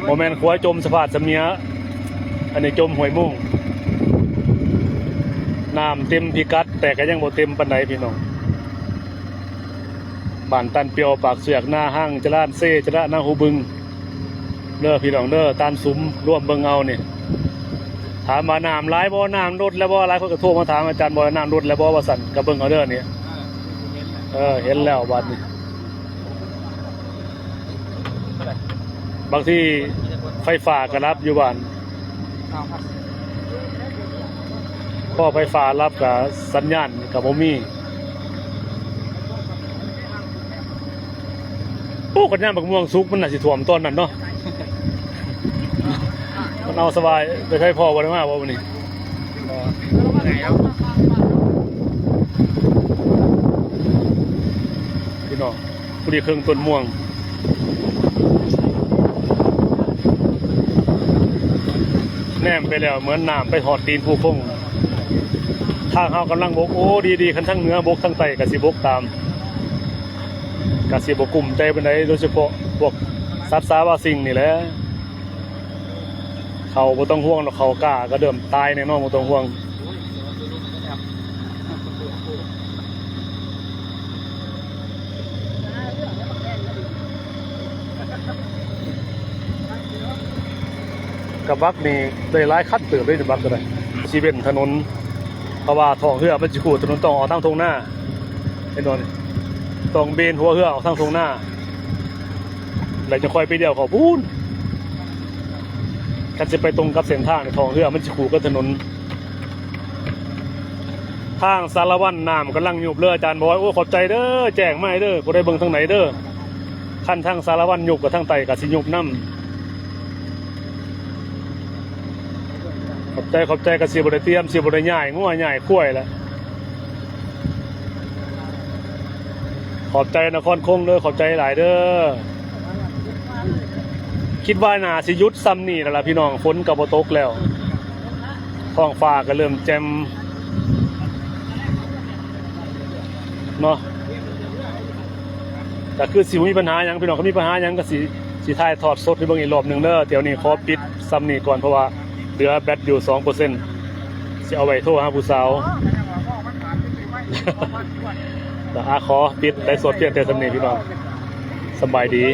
ບໍ່ແມ່ນຄວາຍຈົມສະພາດສະເໝຍ ອັນນີ້ຈົມຫ້ວຍໂມງ. ນ້ຳເຕັມພິກັດ ແຕ່ກໍຍັງບໍ່ເຕັມປານໃດພີ່ນ້ອງ. ບ້ານຕັນປ່ຽວ ປາກເຊືອກ ນາຮັງ ຈະລານເຊ ຈະລະນາຫູບຶງ ເດີພີ່ນ້ອງເດີ. ຕານສຸມລວມເບິ່ງເອົານີ້ ຖາມວ່ານ້ຳຫຼາຍບໍ່ ນ້ຳລົດແລ້ວບໍ່. ຫຼາຍຄົນກໍໂທມາຖາມອາຈານບອຍວ່າ ນ້ຳລົດແລ້ວບໍ່ ວ່າຊັ້ນ. ກໍເບິ່ງເອົາເດີນີ້ ເອີ ເຫັນແລ້ວບາດນີ້. ບາງທີໄຟຟ້າກໍດັບຢູ່ບ້ານ ພໍໄຟຟ້າດັບກໍສັນຍານກໍບໍ່ມີ. ໂອ້ ຄັນຍາມບັກມ່ວງສຸກມັນໜ້າຊິຖ້ວມຕອນນັ້ນເນາະ. ມັນເອົາສະບາຍ ໄປໃສພໍ່ບໍ່ໄດ້ມາບໍ່ມື້ນີ້? ພີ່ນ້ອງ ຜູ້ທີ່ເຄິ່ງຕົ້ນມ່ວງ ແນມໄປແລ້ວເໝືອນນ້ຳໄປຮອດຕີນພູຄົງ. ທາງເຮົາກຳລັງບົກ ໂອ້ ດີໆ ຄັນທາງເໜືອບົກ ທາງໃຕ້ກໍຊິບົກຕາມ ກະຊິບໍ່ກຸ້ມໃຈປານໃດ ໂດຍສະເພາະພວກສັດສາວາສິ່ງນີ້ແຫຼະ. ເຂົາບໍ່ຕ້ອງຫ່ວງດອກ ເຂົາກ້າກະເລີ່ມຕາຍແນ່ນອນ ບໍ່ຕ້ອງຫ່ວງ. ກະບັກນີ້ໄດ້ຫຼາຍຄັນເຕີບເດ້ ບັກກໍໄດ້ ຊິເວັ້ນຖະໜົນ ເພາະວ່າທ້ອງເຮືອມັນຊິຂູດຖະໜົນ ຕ້ອງອອກທາງທົ່ງນາ ເຫັນບໍ່ນີ້? ຕ້ອງເບນຫົວເຮືອອອກທາງທົ່ງນາ ແລ້ວຈະຄ່ອຍໄປລ້ຽວເຂົ້າພຸ້ນ. ຄັນຊິໄປຕົງກັບເສັ້ນທາງນີ້ ທ້ອງເຮືອມັນຊິຂູດກັບຖະໜົນ. ທາງສາລະວັນ ນ້ຳກຳລັງຍຸບເລີຍ ອາຈານບອຍ. ໂອ້ ຂອບໃຈເດີ ແຈ້ງມາໃຫ້ເດີ ຜູ້ໃດເບິ່ງທາງໃດເດີ. ຄັນທາງສາລະວັນຍຸບ ກໍທາງໃຕ້ກໍຊິຍຸບນຳ. ຂອບໃຈ ຂອບໃຈ ກໍຊິບໍ່ໄດ້ຕຽມ ຊິບໍ່ໄດ້ຍ້າຍງົວຍ້າຍຄວາຍລະ. ຂອບໃຈນະຄອນຄົງເດີ ຂອບໃຈຫຼາຍເດີ. ຄິດວ່າໜ້າຊິຢຸດຊ່ຳນີ້ແລ້ວລະພີ່ນ້ອງ ຝົນກໍບໍ່ຕົກແລ້ວ ທ້ອງຟ້າກໍເລີ່ມແຈ່ມເນາະ. ກໍຄືຊິບໍ່ມີບັນຫາຫຍັງພີ່ນ້ອງ ຄັນມີບັນຫາຫຍັງກໍຊິ ຊິຖ່າຍທອດສົດໃຫ້ເບິ່ງອີກລອບໜຶ່ງເດີ. ດຽວນີ້ຂໍປິດຊ່ຳນີ້ກ່ອນ ເພາະວ່າເຫຼືອແບັດຢູ່ສອງເປີເຊັນ ຊິເອົາໄວ້ໂທຫາຜູ້ສາວ. ອາ ຂໍປິດໄລຟ໌ສົດພຽງແຕ່ຊ່ຳນີ້ພີ່ນ້ອງ ສະບາຍດີ.